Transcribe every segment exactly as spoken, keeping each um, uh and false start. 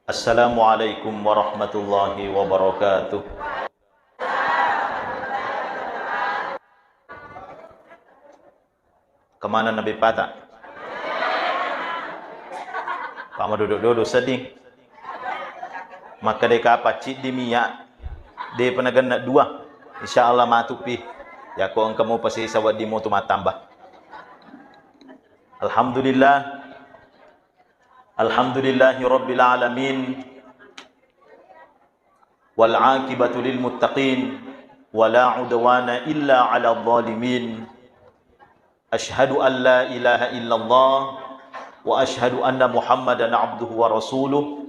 Assalamualaikum warahmatullahi wabarakatuh. Kemana Nabi Pata? Pak Madodo-dodo sedih. Maka deka apa ciddi minyak, de pernah genna dua. Insya Allah matupi. Yako engka mau pasisa waddi mau tu matambah. Alhamdulillah. Alhamdulillahi rabbil alamin. Wal aqibatu lil muttaqin. Wa la udwana illa ala zalimin. Ashhadu an la ilaha illallah wa ashhadu anna Muhammadan abduhu wa rasuluh.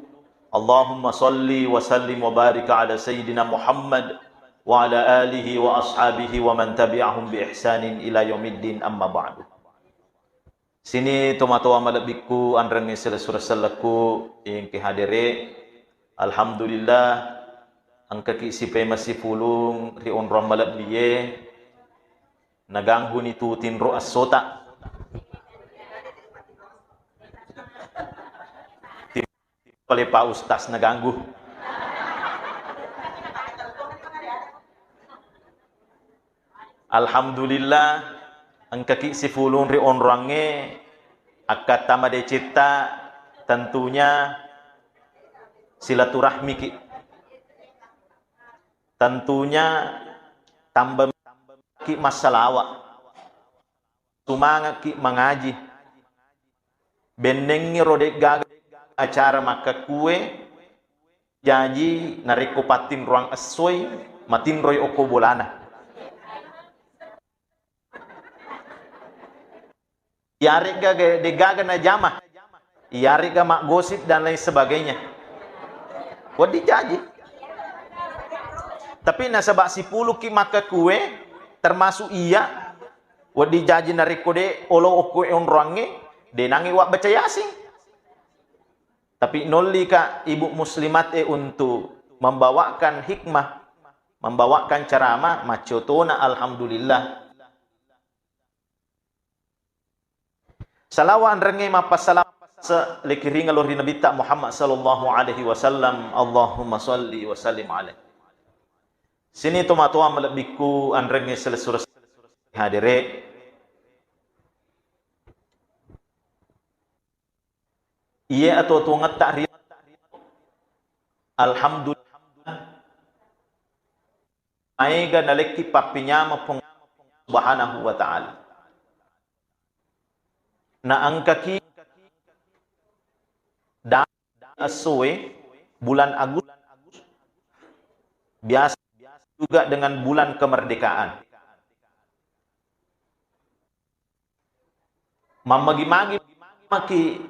Allahumma salli wa sallim wa barik ala sayyidina Muhammad wa ala alihi wa ashabihi wa man tabi'ahum bi ihsanin ila yaumiddin, amma ba'du. Sini tomatoa malebbikku, anrengnge selessureng sellekku engke hadere. Alhamdulillah, engkaki sipemeng sifulung ri onrong malebbiye. Nagangguni tu tinro essota. Pale Pak Ustaz naganggu. Alhamdulillah, engkaki sifulung ri onroangnge, akkatta madecetta, tentunya silaturahmiki. Tentunya tambaki massalawa. Sumanga'ki mangaji. Bennengngi ro de'gaga acara makkakkue, jaji narekko pattinroang essoi, matinroi okko bolana. Iyare'ga ge-, de'gaga najama. Iyare'ga maggosip dan lain sebagainya. Wedding jaji. Tapi nasaba sipulukki makkakkue, termasuk iya, wedding jaji narekko de olo okko onroangnge, de nangngi wabbaca Yasin. Tapi nollika ibu muslimat e untuk membawakan hikmah, membawakan ceramah, maccotona alhamdulillah. Salawa anrengnge mappasalama se-, lekiringa lo ri Nabitta Muhammad sallallahu alaihi wasallam. Allahumma salli wa sallim alaihi. Sini tomatoa malebbikku, anrengnge selessureng hadere. Iye atuo-tuongetta ri, alhamdulillah, maega nalekki pappinyama Puang Subhanahu wa Ta'ala. Naengkaki da-, essoe bulan Agustus, biasa juga dengan bulan kemerdekaan. Mammagi-magi maki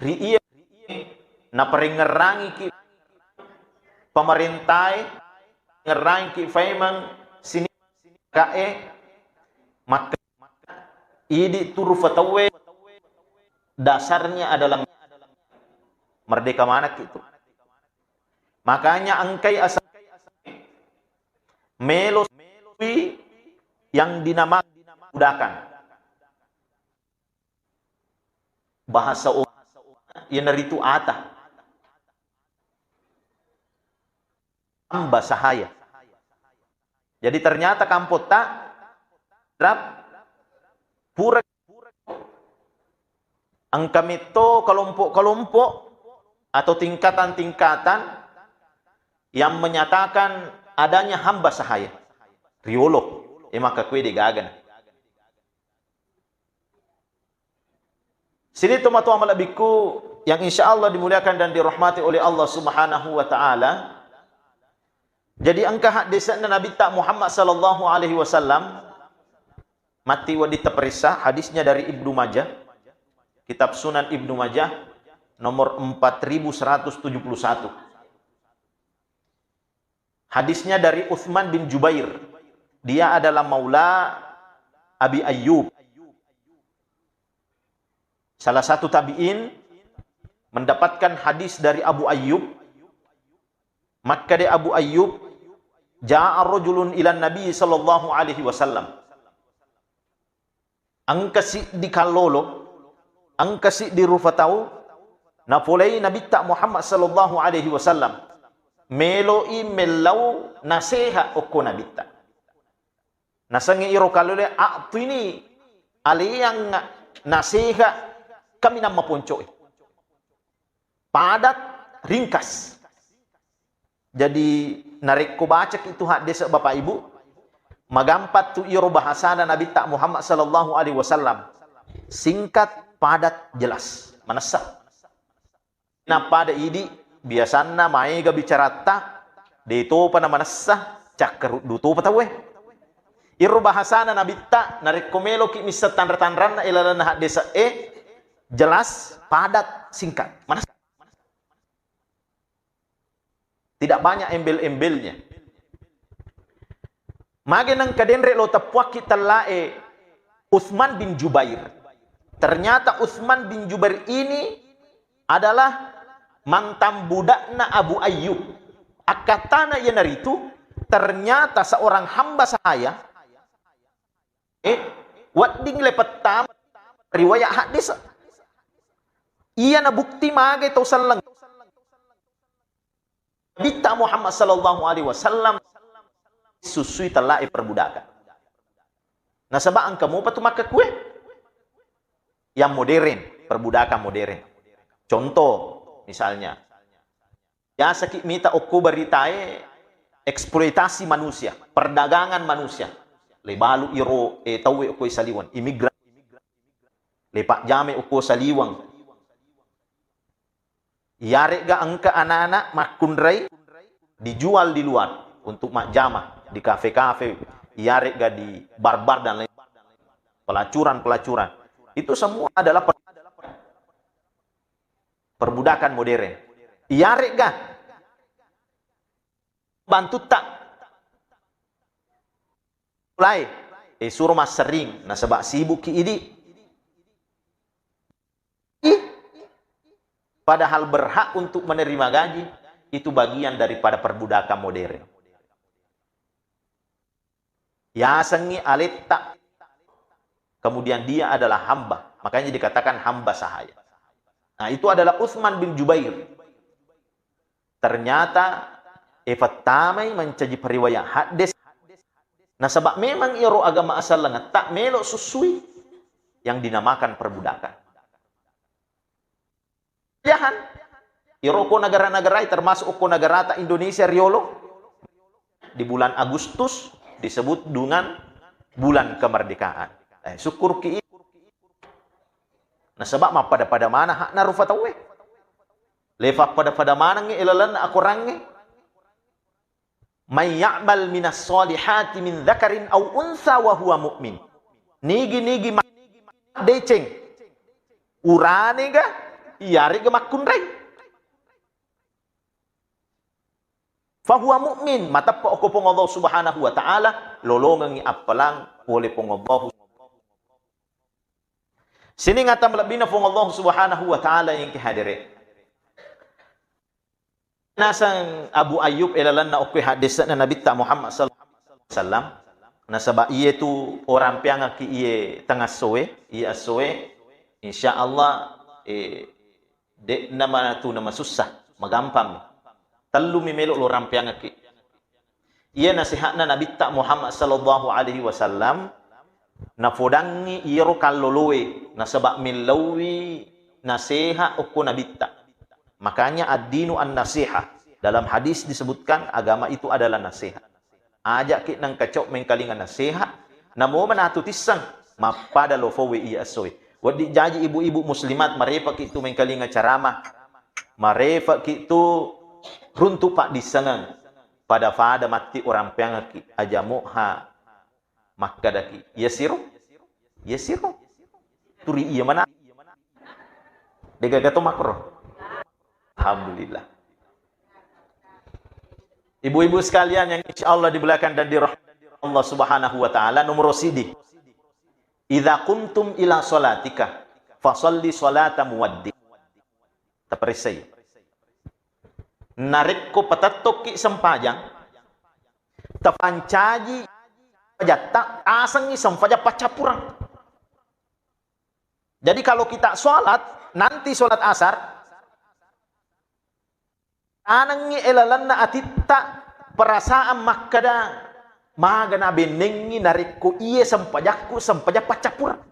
ri iye naparengngerangiki pamarentae, ngerangiki faimeng sini kae makka idi turu fatauwe dasarnya adalah merdeka manakki tu. Makanya engkai asal melo yang dinamakan budakan. Bahasa O-, iyanaritu ata. Hamba sahaya. Jadi ternyata kampotta rap pura engka metto kelompok-kelompok atau tingkatan-tingkatan yang menyatakan adanya hamba sahaya. Riolo, e maka kue degagana. Sini tomatoa malebbiku yang insya Allah dimuliakan dan dirahmati oleh Allah Subhanahu wa Ta'ala. Jadi engka haddese'na Nabitta Muhammad sallallahu alaihi wasallam, matti wedding taperissa, hadisnya dari Ibnu Majah, kitab Sunan Ibnu Majah, nomor empat ribu seratus tujuh puluh satu. Hadisnya dari Utsman bin Jubair. Dia adalah maula Abi Ayyub. Salah satu tabi'in mendapatkan hadis dari Abu Ayyub. Makkeda Abu Ayyub, "Ja'a rajulun ila Nabi sallallahu alaihi wasallam." Engka siddi kallolo, engka siddi rufa tau Napolei Nabitta Muhammad sallallahu alaihi wasallam, melo'i mellau naseha okko Nabitta. Nasengnge iro kalloloe, "A'tini, aleang naseha kaminang maponco'e." Padat, ringkas. Jadi, narekko bacaki tu haddese, Bapak Ibu, magampat tu iro bahasana Nabitta Muhammad sallallahu alaihi wasallam. Singkat, padat, jelas. Manessa. Nappada idi, biasanna maega bicaratta, de topa na manessa, cakkaruddu topa tauwe. Iro bahasana Nabitta, narekko meloki misseng tanra-tanranna ilalenna haddese e, jelas, padat, singkat. Manessa. Tidak banyak embel-embelnya. Mage nengka denre lo teppuakki tellae Utsman bin Jubair. Ternyata Utsman bin Jubair ini adalah mantan budakna Abu Ayyub. Akkatana iyanaritu, ternyata seorang hamba sahaya, eh, wedding le pettama riwayat hadis. Iyana bukti mage tau selleng. Nabitta Muhammad sallallahu alaihi wasallam susui tellae perbudakan. Nasaba engka mopa tu makkekue yang modern, perbudakan modern. Contoh, misalnya, biasaki mita okko beritae eksploitasi manusia, perdagangan manusia. Le balu iro, eh, tauwe okko saliweng, imigran. Le pajjame okko saliweng. Iyare'ga engka anak-anak makkunrai dijual di luar untuk majjama di kafe-kafe, iyare'ga di bar-bar dan lain, pelacuran-pelacuran. Itu semua adalah per-, perbudakan modern. Iyare'ga bantutta mulai, eh, suro massering nasaba sibukki idi. Ih, padahal berhak untuk menerima gaji, itu bagian daripada perbudakan modern. Yasengngi aletta, kemudian dia adalah hamba, makanya dikatakan hamba sahaya. Nah, itu adalah Utsman bin Jubair. Ternyata, eh, fattamai mancaji periwayat hadis. Nasaba memang iyaro agama asallengetta melo sussui yang dinamakan perbudakan. Jahan. Iyaro ko negara-negara, termasuk ko negarata Indonesia riolo, di bulan Agustus disebut dengan bulan kemerdekaan. Eh, sukkuruki. Nasaba mappada-pada mana hakna rufa tauwe. Lefa pada-pada manengngi ilalenna akorangnge. "May ya'mal minas solihati min dzakarin aw unsa wa huwa mu'min." Nigi-nigi ma-, deceng. Uranega, iyarega makkunrai. Fa huwa mu'min, mateppa okko Puang Allah Subhanahu wa Ta'ala, lolongengngi appalang pole Puang Allah. Sining ata malebbina Puang Allah Subhanahu wa Ta'ala yang kehadire. Naseng Abu Ayyub ilalenna okko hadisna Nabitta Muhammad sallallahu alaihi wasallam, nasaba iye tu orang piangaki iye tengassoe, iye assoe, insya Allah, eh, de'na matu namasussa, magampammi. Tellumi melo lo rampeangekki. Iya naseha'na Nabitta Muhammad sallallahu alaihi wasallam, nafodangngi iyaro kalloloe, nasaba millauwi naseha okko Nabitta. Makanya ad-dinu an-nasiha. Dalam hadis disebutkan agama itu adalah nasihat. Aja'ki nengka cok mengkalinga naseha, namo manatu tisseng, mappada lo fowe iya essoe. Wedding jaji ibu-ibu muslimat, marefaki tu mengkalinga ceramah, marefaki tu runtu paddissengeng, pada-pada matti orang peangaki, aja moha makkadaki, iya siro? Iya siro? Turi iya mana? Degaga to makro. Alhamdulillah. Ibu-ibu sekalian yang insya Allah dimuliakan dan dirahmati Allah Subhanahu wa Ta'ala, nomor sidi. Idza qumtum ila salatika, fasalli salata muwaddi. Taperessai. Narekko patettokki sempajang, tapancaji pajatta, asengngi sempajang paccappureng. Jadi, kalau kita sholat, nanti sholat asar, Tanengngi ilalenna atitta perasaan makkeda, "Maga nabennengngi narekko iye sempajakku sempajang paccappureng."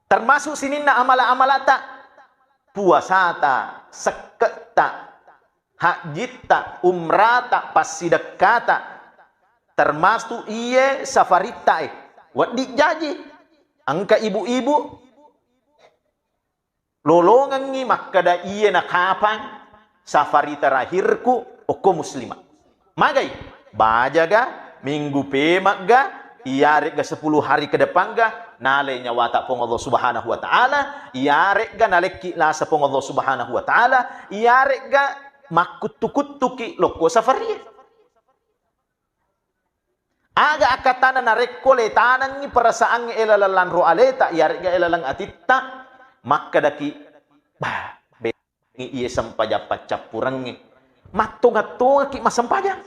Termasuk sininna amala-amalata, puasata, sekke'ta, hajjitta, umrata, passidekkata, termasuk iye safaritta e. Wedding jaji, engka ibu-ibu lolongengngi makkeda, "Iye na kapang safari terakhirku okko muslimah." Magai? Bajaga, minggu pemagga, iyaregga sepuluh hari ke depangga, nalai nyawata Puang Allah Subhanahu wa Ta'ala, iyaregga nalekki lasa Puang Allah Subhanahu wa Ta'ala, iyaregga makkuttu-kuttuki lokko safarie. Aga akkatana narekko le tanengngi perasaangnge ilaleng lanro aleta, iyaregga ilaleng atitta, makkedaki, "Bah, bengngi iye sempajang paccappurengnge." Mattonga-tongaki massempajang.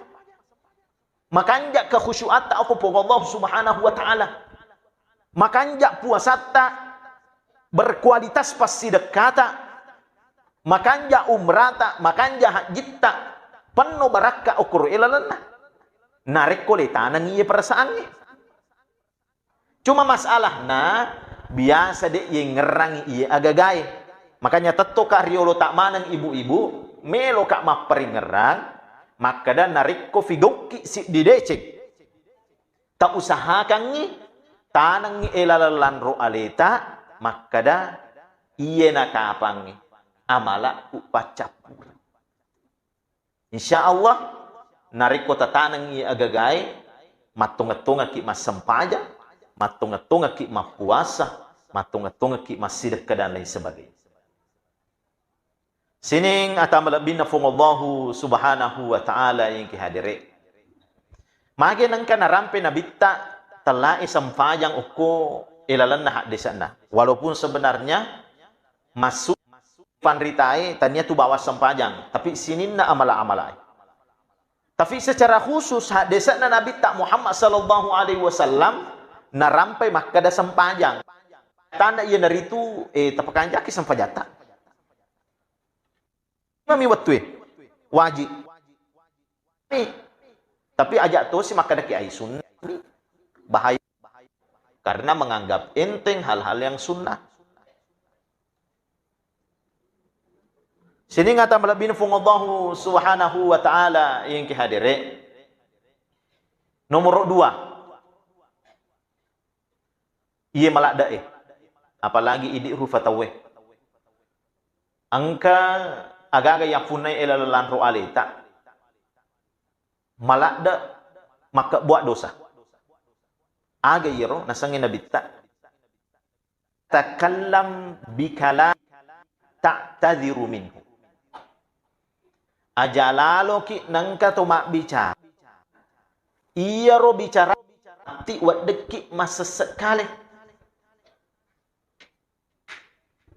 Makanja kekhusyuatta okko Puang Allah Subhanahu wa Ta'ala. Makanja puasatta, berkualitas passidekkata, makanja umrata, makanja hajjitta, penno barakka okkoro ilalenna. Narekko le taneng iye perasaangnge. Cuma masalahna, biasa de' yengngerangi iye agagae. Makanya tettoka riolota maneng ibu-ibu, meloka mapparingngerang, makkeda narekko figaukki siddi deceng. Tausahakangngi, tanengngi ilaleng lanro aleta, makkeda, "Iye nakapangngi amalakku paccappureng." Insya Allah, narekko tatanengngi agagae, mattonga-tongaki massempajang, mattonga-tongaki mappuasa, mattonga-tongaki massidekka dan lain sebagainya. Sining ata malebbinna Fuang Allahu Subhanahu wa Ta'ala engki hadere. Mage nengka narampe nabitta tellae sempajang okko ilalenna haddese'na. Walaupun sebenarnya masuk panritae tania tu bawa sempajang, tapi sininna amala-amalae. Tapi secara khusus haddese'na Nabitta Muhammad sallallahu alaihi wasallam narampai makkeda sempajang. Tanda iyanaritu, eh, tapakanjaki sempajatta. Mami wettue wajib. Tapi aja tosi makkeda ki ai sunnah. Bahaya. Karena menganggap enteng hal-hal yang sunnah. Sining ata malebbina Fuang Allahu Subhanahu wa Ta'ala engki hadere. Nomor dua. Iye maladde'e. Apalagi idi rufa tauwe. Engka agaga yappunnai ela lanro aleta. Maladde makkebbuaq dosa. Aga iyaro nasengnge nabitta. Takallam bikalam ta'tadhiru minhu. Aja laloki nengka to mabbicara. Iyaro bicara matti weddekki massessekkale.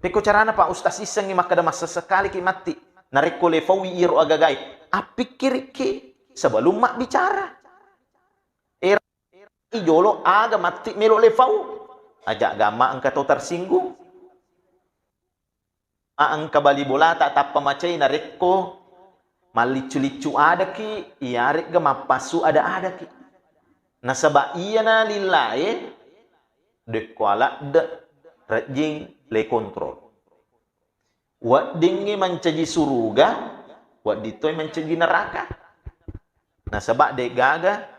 Pekko carana Pak Ustaz issengngi makkeda massessekkaleki matti. Narekko lefaui iyaro agagae, appikkirikki sebelum mabbicara. Era ijolo aga matti melo lefau. Aja gamma engka to tersinggung. Ma engka bali bolata tappa macai narekko malliccu-liccu adaki, iyaregga mappassu ada-adaki. Nasaba iyana lillae dekko aladde rejjing le kontrol. Weddingngi mancaji suruga, wedding toi mancaji neraka. Nasaba degaga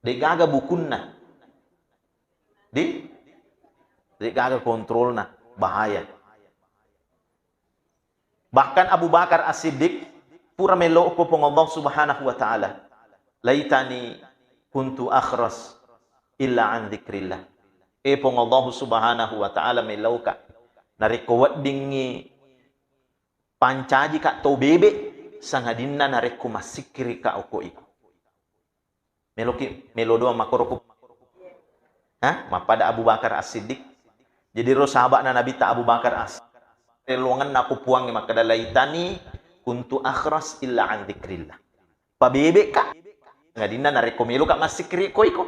Degaga bukunna. Di? Degaga kontrolna. Bahaya. Bahkan Abu Bakar As-Siddiq pura melo ko Puang Allah Subhanahu wa Ta'ala. Laitani kuntu akhras illa an dzikrillah. E Puang Allah Subhanahu wa Ta'ala, meloka narekko weddingngi pancajika tau bebe, sangadinna narekko massikkirika okko iko. Meloki, melo doang makkoro ku. Hah? Mappada Abu Bakar As-Siddiq. Jadi ro sahaba'na Nabitta Abu Bakar As-, reluangenna ku Puangnge makkeda, "Laitani kuntu akhras illa an dzikrillah." Pabebekka. Sangadinna narekko meloka massikkiri ko iko.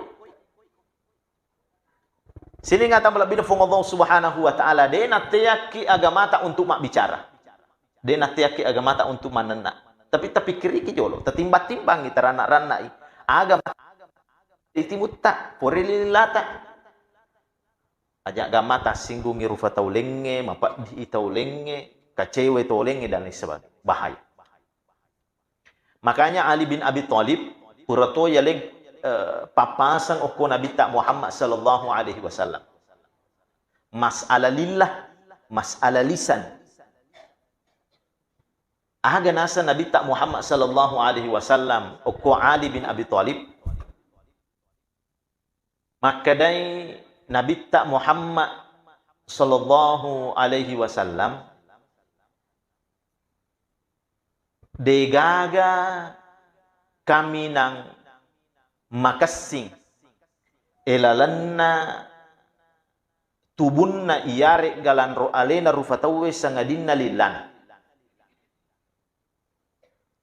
Sining ata malebbina Fuang Allah Subhanahu wa Ta'ala, de' natteakki agamata untuk mabbicara. De' natteakki agamata untuk manenna. Tapi tapikkiriki jolo, tatimbang-timbangi, taranna-rannai. Agama itimutta, pore lilata. Aja' gamata singgungi rufa tau laingnge, mapeddi tau laingnge, kacewai tau laingnge, dan lain sebagainya. Bahaya. Makanya Ali bin Abi Thalib pura to yaleng, eh, pappaseng okko Nabitta Muhammad sallallahu alaihi wasallam. Mas'ala lillah, mas'ala lisan. Aga naseng Nabitta Muhammad sallallahu alaihi wasallam okko Ali bin Abi Thalib? Makkedai Nabitta Muhammad sallallahu alaihi wasallam, degaga kaminang makessing ilalenna tubunna iyare'ga lanro alena rufa tauwe sangadinna lillana.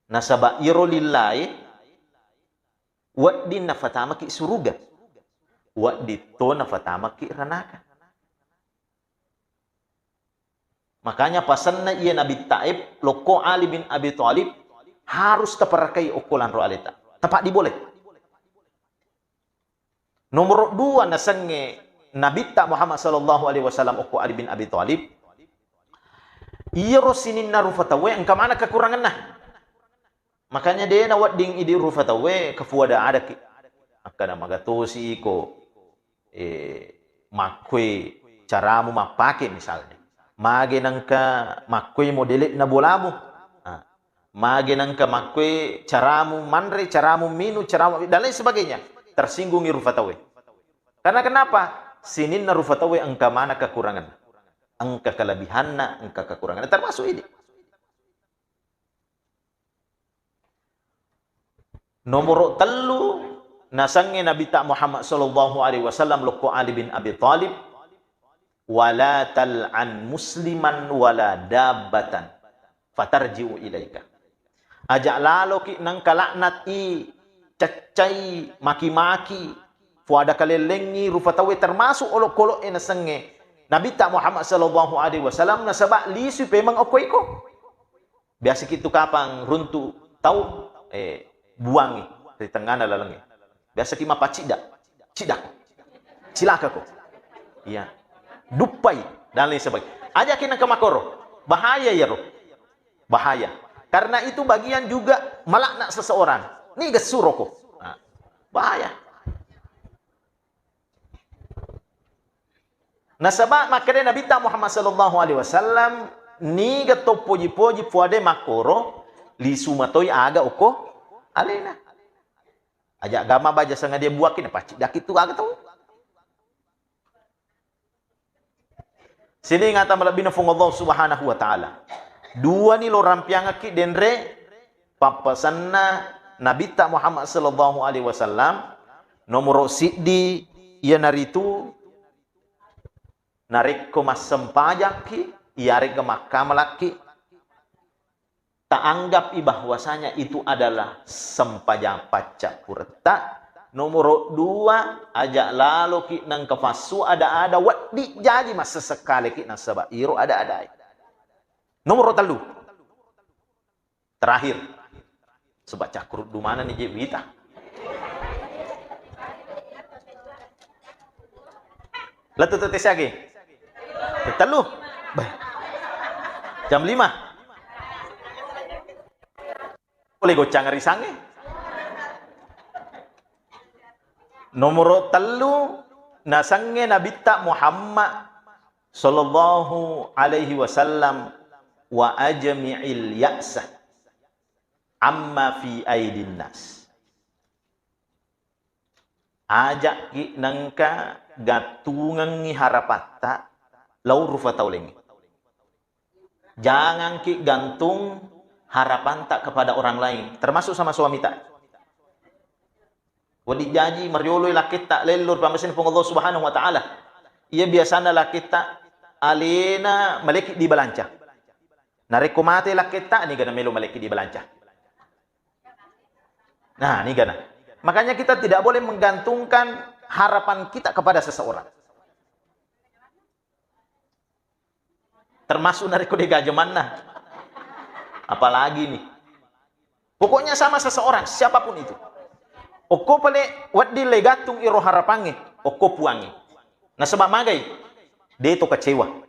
Nasaba iro lillae wedding nafatamaki suruga, wedding to nafatamaki ranaka. Makanya pasenna iya Nabitta e lokko Ali bin Abi Thalib harus taparakai okko lanro aleta. Tapaddi bole. Nomoro dua nasengnge Nabitta Muhammad sallallahu alaihi wasallam okko Ali bin Abi Thalib, iyaro sininna rufa tauwe engka maneng kekuranganna. Makanya de' nawedding idi rufa tauwe kefuada adaki. Akkada magatosi iko, eh, makkue caramu mappake misalnya. Mage nengka makkue modele'na bolamu. Ah. Mage nengka makkue caramu manre, caramu minum, caramu dan lain sebagainya. Tersinggungi rufa tauwe. Karena kenapa? Sininna rufa tauwe engka maneng kekurangan. Engka kelebihanna, engka kekurangan. Termasuk ini. Nomoro tellu, nasengnge Nabitta Muhammad sallallahu alaihi wasallam lokko Ali bin Abi Thalib, "Wala tal'an musliman wala dabbatan fatarji'u ilaika." Aja laloki nengka laknat i, caccai, maki-maki, fuada kalellengngi rufa tauwe termasuk olok-kolo'e nasengnge Nabitta Muhammad sallallahu alaihi wasallam nasaba lisui pemeng okko iko. Biasaki tu kapang runtu tau, eh, buangi ri tengngana lalengnge. Biasaki mappacidda, cidda, cilaka ko. Iya. Duppai dan lain sebagainya. Ajaki nengka makkoro. Bahaya iyaro. Bahaya. Karena itu bagian juga melaknat seseorang. Niga suroko. Nah, bahaya. Nasaba makkeda Nabitta Muhammad sallallahu alaihi wasallam, niga to poji-poji fuade makkoro, lisu matoi aga okko alena. Aja gama baja sengaja buaki na pacci daki tu aga tau. Sining ata malebbina Fuang Allah Subhanahu wa Ta'ala. Duani lo rampiangekki denre pappasenna Nabitta Muhammad sallallahu alaihi wasallam. Nomoro siddi iyanaritu narekko massempajakki, iyarekka makkamalakki, taanggappi bahwasanya itu adalah sempajang paccappuretta. Nomoro dua, aja laloki nengka fassu ada-ada, wedding jaji massessekkaleki nasaba iro ada-adae. Nomoro tellu, terakhir, sebab cakkuruddu manenni je wita. Lettu tette siagi? Tellu. Beh. Jam lima. Boleh goccang risangnge. Nomoro tellu, nasengnge Nabitta Muhammad sallallahu alaihi wasallam, "Wa ajmi'il ya'sa amma fi aidin nas." Ajakki nengka gattungengngi harapatta lao rufa tau laingnge. Jangangki gantung harapanta kepada orang lain, termasuk sama suamita. Wedding jaji marioloi lakketta lello ri pammasena Puang Allah Subhanahu wa Ta'ala. Iya biasanna lakketta alena maleki dibalanca. Narekko mate lakketta, nigana melo maleki dibalanca. Nah, nigana. Makanya kita tidak boleh menggantungkan harapan kita kepada seseorang. Termasuk narekko de gaga jamanna. Apalagi nih. Pokoknya sama seseorang, siapapun itu. Okko pale wedding le gattung iro harapangnge, okko puangnge. Nasaba magai? De to kecewa.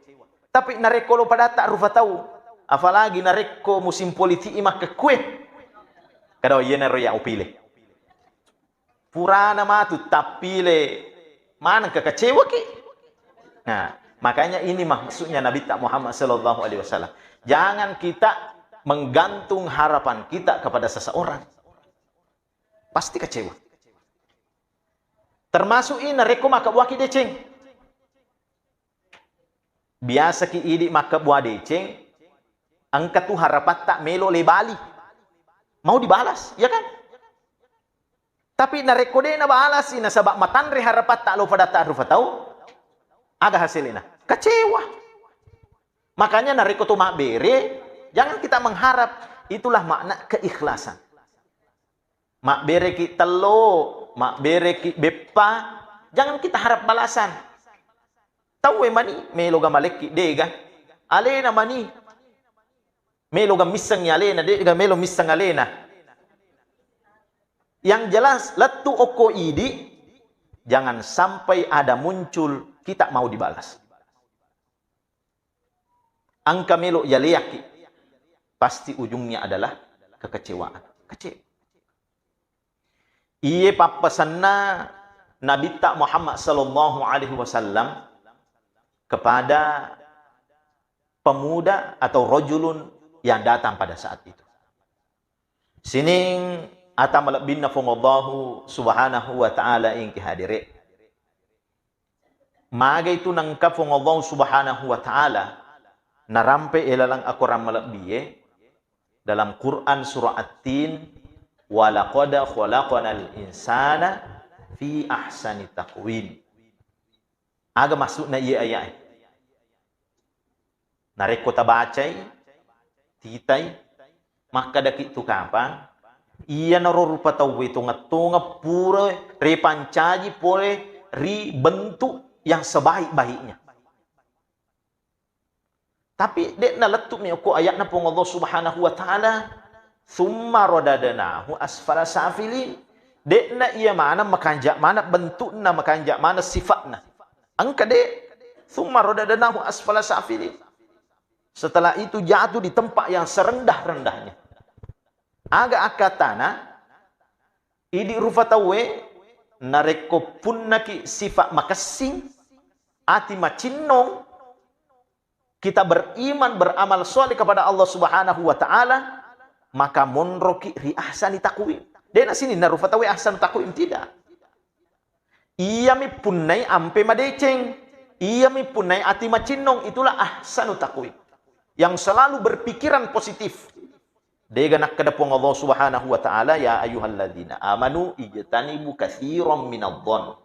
Tapi narekko lo padatta rufa tau, apalagi narekko musim politik i makkekkue. Kada iyanaro ya upile. Purana matu tappile maneng ke kecewaki. Nah, makanya ini maksudnya Nabi tak Muhammad sallallahu alaihi wasallam. Jangan kita menggantung harapan kita kepada seseorang. Pasti kecewa. Termasuk ini rekko maka buaki deceng. Biasaki idi makkebbua deceng, engka tu harapatta melo le bali. Mau dibalas, ya kan? Tapi narekko de nabalasi nasaba matanre harapatta lo padatta rufa tau, aga hasilna? Kecewa. Makanya narekko to mabbere, jangan kita mengharap. Itulah makna keikhlasan. Mabbereki tello, mabbereki beppa, jangan kita harap balasan. Tauwe mani melo ga malekki, dega. Alena mani melo ga missengi alena, dega melo misseng alena. Yang jelas, lettu okko idi, jangan sampai ada muncul kita mau dibalas. Engka melo yaleaki, pasti ujungnya adalah kekecewaan. Kecewa. Iye pappasenna Nabitta Muhammad sallallahu alaihi wasallam kepada pemuda atau rajulun yang datang pada saat itu. Sining ata malebbinna Fuang Allahu subhanahu wa ta'ala engki hadere. Magai tu nengka Fuang Allah Subhanahu wa Ta'ala narampe ilalang akorang malebbie dalam Quran surah At-Tin, "Wa laqad khalaqnal insana fi ahsani taqwim." Aga maksudna iye ayat e? Narekko tabacai, titai, makkedaki tu kapang, iyanaro rupa tauwe tongeng-tongeng pura ripancaji pole ri bentuk yang sebaik-baiknya. Tapi de'na lettu mi okko ayatna Puang Allah Subhanahu wa Ta'ala, "Tsumma radadnahu asfala safilin." De'na iya maneng makanja maneng bentukna, makanja maneng sifatna. Engka de, "Tsumma radadnahu asfala safilin." Setelah itu jatuh di tempat yang serendah-rendahnya. Aga akkatana, idi rufa tauwe, narekko punnaki sifat makessing, ati macinnong, kita beriman, beramal soleh kepada Allah Subhanahu wa Ta'ala, maka monroki ri ahsani taqwim. De'na sininna rufa tauwe ahsanu taqwim, tidak. Iyami punnai ampe madeceng, iyami punnai ati macinnong, itulah ahsanu taqwim. Yang selalu berpikiran positif. Dega nakkeda Puang Allah Subhanahu wa Ta'ala, "Ya ayyuhalladzina amanu ijtanibu katsiran minadh-dhon.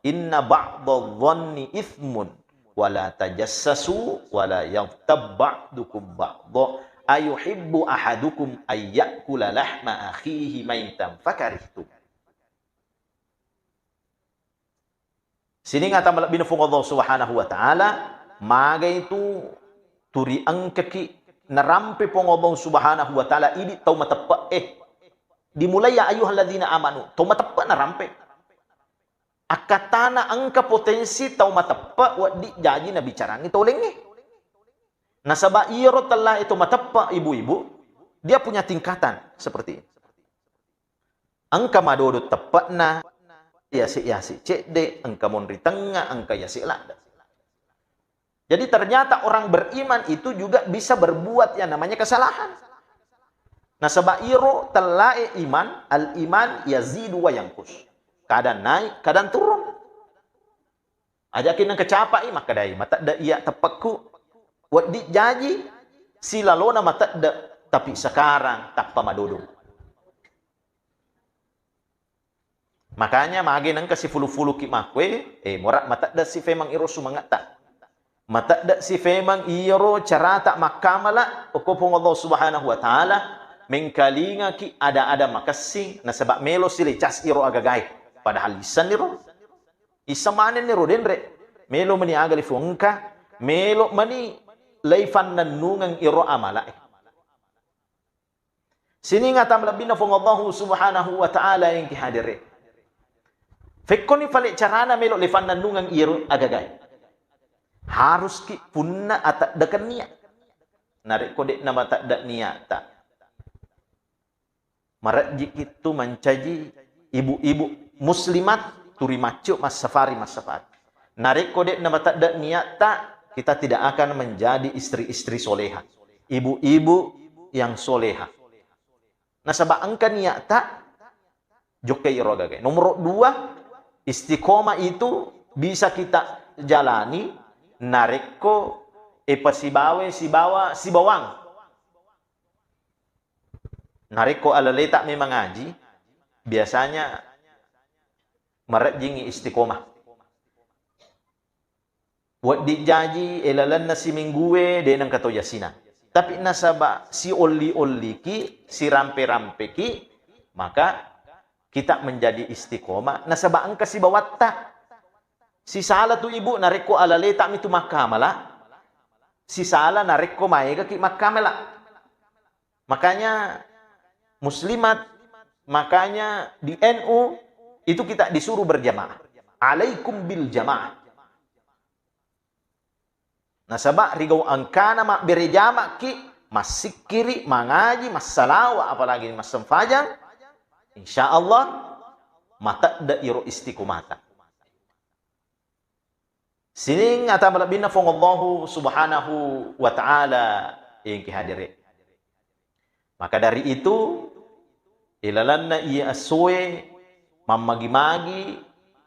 Inna ba'dadh-dhonni itsmun. Wa la tajassasu wa la yaghtab ba'dukum ba'dha. Ayuhibbu ahadukum ayyakula lahma akhihi maitan fakarihtum." Sining ata malebbina Puang Allah Subhanahu wa Ta'ala, magai tu turi engkaki narampe Puang Allah Subhanahu wa Ta'ala idi tau mateppe'e. Dimulai, "Ya ayyuhalladzina amanu," tau mateppe narampe. Akkatana engka potensi tau mateppe wedding jaji nabicarangi tau laingnge. Nasaba iyaro tellae tau mateppe, ibu-ibu, dia punya tingkatan seperti ini. Engka madodo teppe'na, yase-yase cedde, engka monri tengnga, engka yase ladde. Jadi ternyata orang beriman itu juga bisa berbuat yang namanya kesalahan. Nasaba iro tellae iman, al-iman yazidu wa yanqus. Kadang naik, kadang turun. Ajaki nengka capai, makkedai, "Matedde iya teppekku." Wedding jaji silalona matedde, tapi sekarang tappa madodo. Makanya magi nengka sifulu-fuluki makkue, eh, mora matedde si femeng iro sumangetta. Matedde si femeng iyaro carata makkamala, okko Puang Allah Subhanahu wa Ta'ala, mengkalingaki ada-ada makessing, nasaba melo silecas iro agagae. Padahal lissenniro. Issa manenni ro denre. Melo mani aga lifu engka, melo mani leifannennungeng iro amala'e. Sining ata malebbinna Fuang Allahu Subhanahu wa Ta'ala engki hadere. Fekkoni fale carana melo lefannennungeng iyaro agagae. Haruski punna ateddaken niat. Narekko de'na matedda niatta, marejjiki tu mancaji ibu-ibu muslimat turi maccio massafari massafari. Narekko de'na matedda niatta, kita tidak akan menjadi istri-istri soleha, ibu-ibu yang soleha. Nasaba engka niatta, jokkai iro agagae. Nomor dua, istiqomah itu bisa kita jalani narekko epasibawa sibawa sibawang. Narekko alaleta memang ngaji, biasanya marejjingi istiqomah. Wedding jaji, eh, lalenna siminggue, de nengka to jasina. Tapi nasaba siolli-olliki, sirampe-rampeki, maka kita menjadi istiqomah. Nasaba engka sibawatta. Sisala tu ibu, narekko alaleta mitu makkamala. Sisala narekko maegaki makkamala. Makanya muslimat, makanya di N U itu kita disuruh berjamaah. Alaikum bil jamaah. Nasaba rigau engkana mabbere jama'ki, massikkiri, mangaji, massalawa, apalagi massempajang, insya Allah matedda iro istiqomata. Sining ata malebbinna Fuang Allahu Subhanahu wa Ta'ala engki hadere. Maka dari itu, ilalanna iya essoe, mammagi-magi,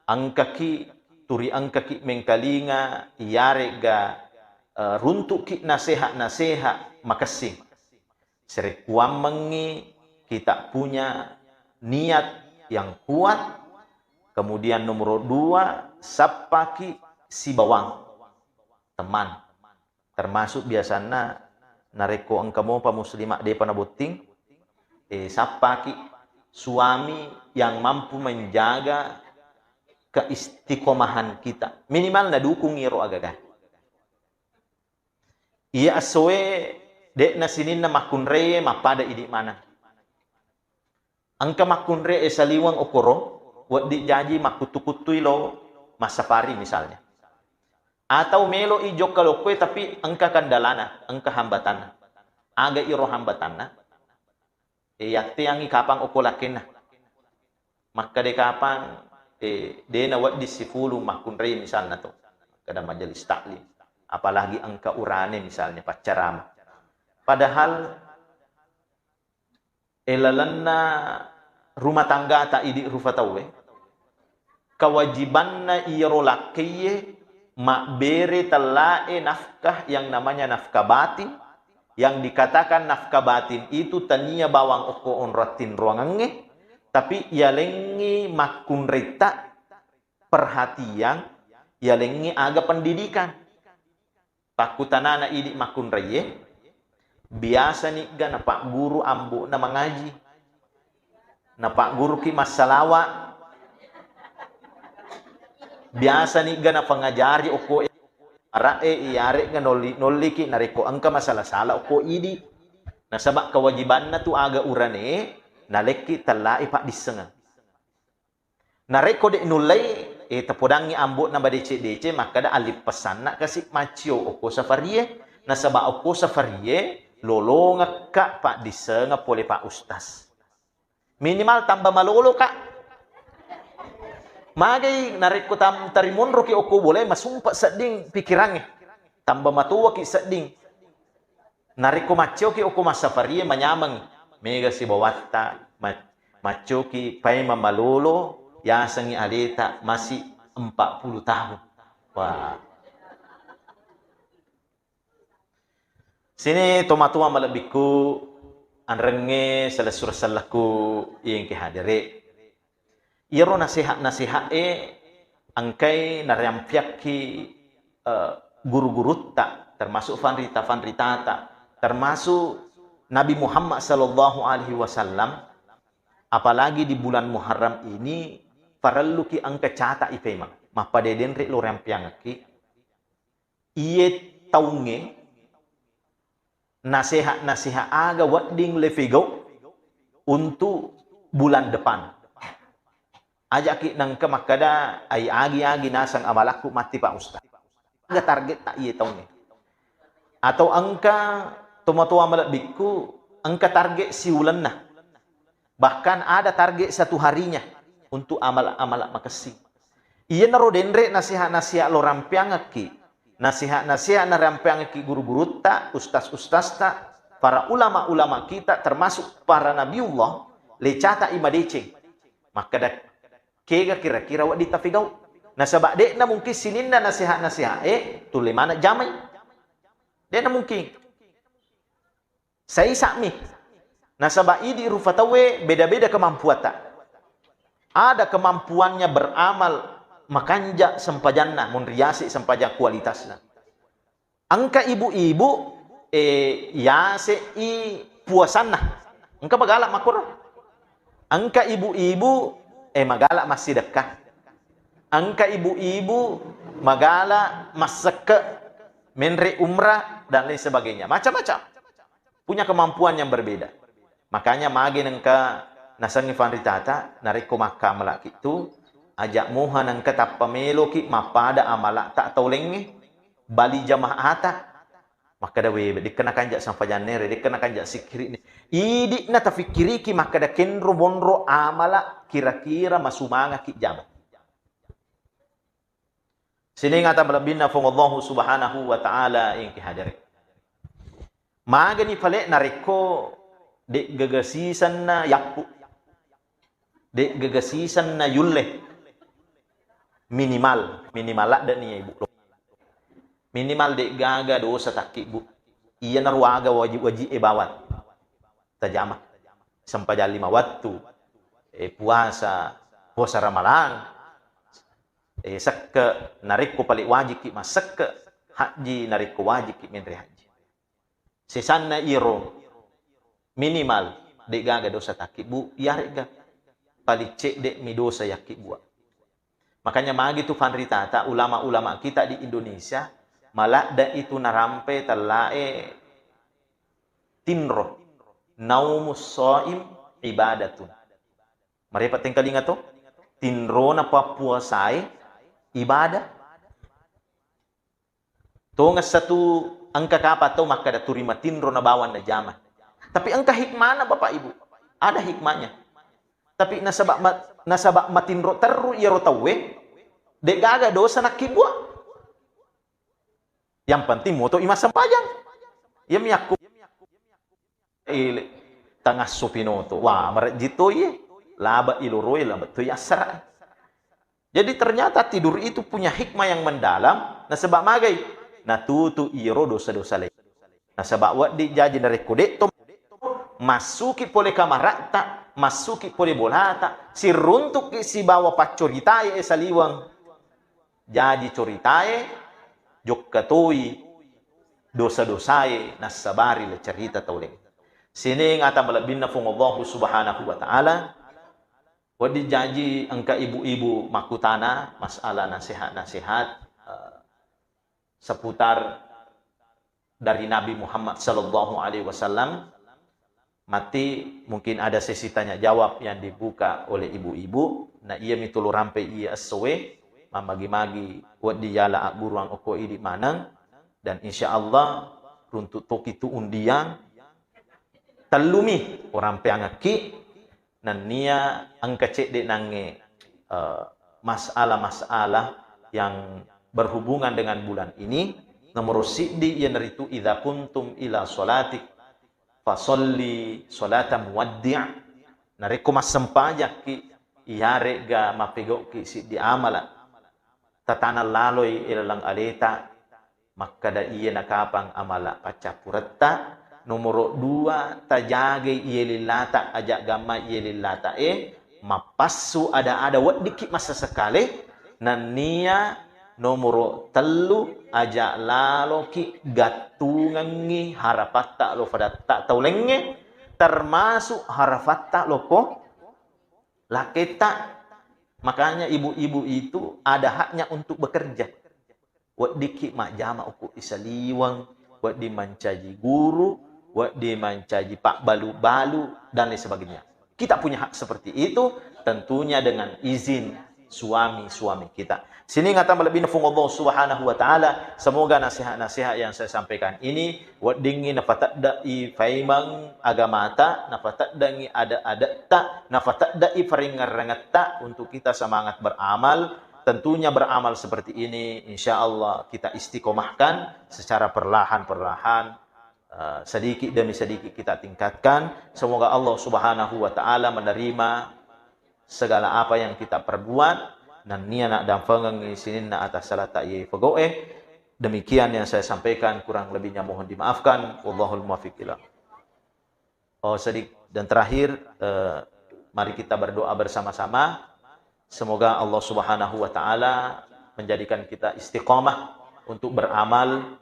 engkaki, turi engkaki mengkalinga, iyarega, eh, runtuki naseha-naseha makessing. Serekkuammengngi kita punya niat yang kuat, kemudian nomor dua, sappaki sibawang teman. Termasuk biasanna narekko engka mopa muslimah depa nabotting, eh, sappaki suami yang mampu menjaga keistiqomahan kita. Minimal nadukung iro agaga. Iya essoe de'na sininna makkunraie mappada idi maneng. Engka makkunrai saliweng okoro, wedding jaji makkuttu-kuttui lo massafari misalnya. Atau meloi jokka lokkoe tapi engka kendalana, engka hambatanna. Aga iro hambatanna? E, yatteangngi kapang okko lakkenna. Makkeda kapang, e, de nawedding sifulung makkunrai misalna to. Makkeda majelis taklim. Apalagi engka urane misalnya paccarama. Padahal e, lalenna rumah tanggata idi rufa tauwe, kewajibanna iyaro lakkaiye mabbere tellae nafkah yang namanya nafkah batin. Yang dikatakan nafkah batin itu tania bawang okko onrong tinroangengnge, tapi yalengngi makkunraitta perhatian, yalengngi aga pendidikan. Pakkutanana idi makkunraie, biasa nigga napagguru ambo'na mangaji? Napagguruki massalawa? Biasa nigga napangajari okko e, ara'e, iyare'ga nolli-, nolliki narekko engka masala-sala okko idi? Nasaba kewajibanna tu aga urane nalekki tellae paddissengeng. Narekko de nullei, e, tapodangngi ambo'na madeceng-deceng, makkeda, "Alippessanna kasi maccio okko safarie, nasaba okko safarie lolongekka paddissengeng pole Pak Ustaz." Minimal tamba malolo, Kak. Magai narekko tam-, tarimonroki okko bolae, masumpa sedding pikirangnge. Tamba matoaki sedding. Narekko maccoki okko massafarie manyameng, mega sibawatta, ma-, maccoki paimeng malolo, yasengngi aleta masih empat puluh tahun. Wah. Sini tomatoa malebbikku, anrengnge selessureng sellekku iengke hadere. Iyaro nasehat-nasehat e engkai nariampiakki, eh, guru-gurutta, termasuk fanrita-fanritata, termasuk Nabi Muhammad sallallahu alaihi wasallam, apalagi di bulan Muharram ini, parelluki engka cata ipemang. Mappada denre lo riampiangekki, iye taungnge nasehat-nasehat aga wedding le fegau untuk bulan depan. Ajaki nengka makkeda, ai agi-agi naseng amalakku matti Pak Ustaz. Aga target tak iye taungnge? Atau engka tomatoa malebbikku engka target siulenna. Bahkan ada target satu harinya untuk amal-amal makessing. Iyanaro denre nasihat-nasihat lo rampeangekki, nasihat-nasihat narampeangekki guru-gurutta, ustaz-ustazta, para ulama-ulama kita, termasuk para nabiullah, lecata imadeceng. Makkeda, kega kira-kira wedding tafigau? Nasaba de'na mungkin sininna nasihat-nasihat e tulle maneng jamai. De'na mungkin. Saisa'mi. Nasaba idi rufa tauwe beda-beda kemampuatta. Ada kemampuannya beramal makanja sempajanna, munriasi sempajang kualitasna. Engka ibu-ibu, eh, yase'i puasanna. Engka magala makkoro. Engka ibu-ibu, eh, magala massidekka. Engka ibu-ibu magala massekke, menre umrah, dan lain sebagainya. Macam-macam. Punya kemampuan yang berbeda. Makanya magi nengka nasengngi fanritata, narekko makkamalaki tu, aja moha nengka tappa meloki mappada amalata tau lengnge, bali jamaata. Makkeda, we, dekkena kanja sampajanne re, dekkena kanja sikkiri ni. Idi'na tafikkiriki makkeda kenro monro amala kira-kira masumangaki jama. Sining ata malebbinna Fuang Allahu Subhanahu wa Ta'ala engki hadere. Magani pale narekko de'gaga sisenna yappu. De'gaga sisenna yulle. Minimal, minimal ladde ni ibu. Minimal de'gaga dosa takkibbu. Iyanaro aga wajib-wajib e bawang. Tajama. Sempajang lima wattu. Eh, puasa, puasa Ramalang. Eh, sekke, narekko pale wajikki massekke, hajji, narekko wajikki menre hajji. Sesanna iro, minimal, de'gaga dosa takkibbu, iyaregga paling cedde mi dosa yakkibbua. Makanya magi tu fanritata ulama-ulama kita di Indonesia, maladde itu narampe tellae tinro. Naumus shaim ibadatun. Marepa tengkalinga to? Tinrona pappuasae ibadah. Tongeng satu engka kapang tau makkeda turi matinro na bawang najama. Tapi engka hikmahna Bapak Ibu. Ada hikmahnya. Tapi nasaba ma-, nasaba matinro terru iyaro tauwe, de'gaga dosa nakkibbua. Yang penting moto i massempajang. Iya miyakku. Ile, tangasso pinoto. Wah, marejji to iye. Laba iloroe, laba to assara. Jadi ternyata tidur itu punya hikmah yang mendalam. Nasaba magai? Natutu iro dosa-dosa lain. Nasaba wedding jaji narekko de'to massuki pole kamaratta, massuki pole bolata, siruntukki sibawa paccoritae saliweng. Jaji coritae, jokka toi dosa-dosae nassabari le cerita tau laing. Sining ata malebbinna Fuang Allahu Subhanahu wa Ta'ala, wedding jaji engka ibu-ibu makkutana masalah nasihat-nasihat, eh, seputar dari Nabi Muhammad sallallahu alaihi wasallam. Matti mungkin ada sesi tanya jawab yang dibuka oleh ibu-ibu. Na iya mi tulu rampe iya essoe, mammagi-magi wedding yala agguruang okko idi maneng. Dan insya Allah runtuk toki tu undiang, tellumi orang peangekki, nennia engka cedde nangnge, eh, masalah-masalah yang berhubungan dengan bulan ini. Nomor siddi iyanaritu idza kuntum ila sholati fasalli sholata muwaddi'. Narekko massempajakki, iyaregga mappegau'ki siddi amala, tatanang laloi ilaleng aleta, makkada iya nakapang amala paccappuretta. Nomoro dua, tajagai iye lillata, aja gamma iye lillata e, mappassu ada-ada weddikki massasekale, nennia nomoro tellu, aja laloki gattungengngi harapatta lo fadatta tau lengnge, termasuk harapatta loko laketta. Makanya ibu-ibu itu ada haknya untuk bekerja. Weddikki majjama uku isaliweng, wedding mancaji guru, wedding mancaji pabbalu-balu, dan lain sebagainya. Kita punya hak seperti itu, tentunya dengan izin suami-suami kita. Sining ata malebbina Fuang Allah Subhanahu wa Ta'ala, semoga nasihat-nasihat yang saya sampaikan ini weddingngi nafatedde'i paimeng agamata, nafateddengngi ade-adetta, nafatedde'i parengngerengetta untuk kita semangat beramal. Tentunya beramal seperti ini, insya Allah kita istiqomahkan secara perlahan-perlahan, eh, sedikit demi sedikit kita tingkatkan. Semoga Allah Subhanahu wa Ta'ala menerima segala apa yang kita perbuat, nennia naddampengengngi sininna atas salata iye fego'e. Demikian yang saya sampaikan, kurang lebihnya mohon dimaafkan. Wallahul muwaffiq ila. Oh, sedikit. Dan terakhir, eh, mari kita berdoa bersama-sama. Semoga Allah Subhanahu wa Ta'ala menjadikan kita istiqomah untuk beramal,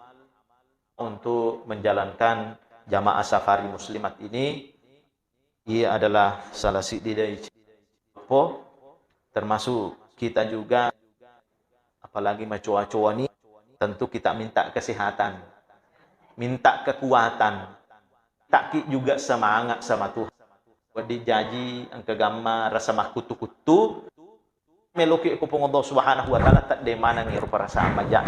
untuk menjalankan jamaah safari muslimat ini. Ia adalah salah siddi dari po, termasuk kita juga, apalagi macoa-coa ni, tentu kita minta kesehatan, minta kekuatan, taki juga semangat sama Tuhan. Wedding jaji engka gamma rasa makkuttu-kuttu, meloki ko Puang Allah Subhanahu wa Ta'ala, tedde manengngi ro perasaan maja.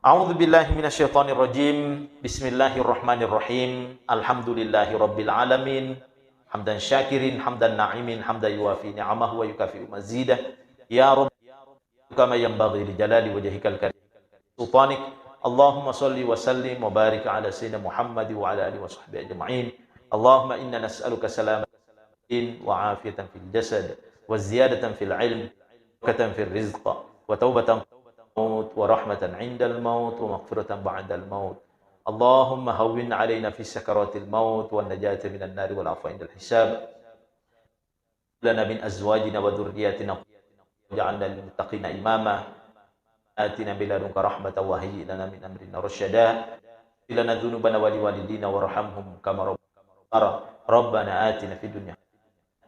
A'udzu billahi minasyaitonir rajim. Bismillahirrahmanirrahim. Alhamdulillahi rabbil alamin. Hamdan syakirin, hamdan na'imin, hamdan yuwafi ni'amahu wa yukafi'u mazidah. Ya Rabb, kama yanbaghi li jalali wajhikal karim. Sultanik. Allahumma salli wa sallim wa barik ala sayyidina Muhammad wa ala alihi wa sahbihi ajma'in. Allahumma inna nas'aluka salamatal din wa afiyatan fil jasad wa ziyadatan fil ilm wa barakatan fil rizq wa taubatan maut wa rahmatan indal maut wa maghfiratan ba'dal maut. Allahumma hawwin alaina fi sakaratil maut wa najata minan nari wal afwa indal hisab. لنا من أزواجنا وذرياتنا واجعلنا للمتقين إماما. آتنا من لدنك رحمة وهيئ لنا من أمرنا رشدا. اغفر لنا ذنوبنا ولوالدينا وارحمهم كما ربونا صغارا. ربنا آتنا في الدنيا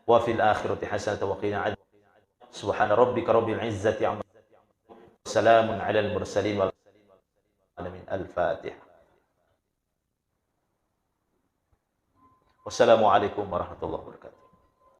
وفي الآخرة حسنة وقنا عذاب النار. سبحان ربك رب العزة عما يصفون. وسلام على المرسلين والحمد لله رب العالمين. الفاتحة. Wassalamualaikum warahmatullahi wabarakatuh.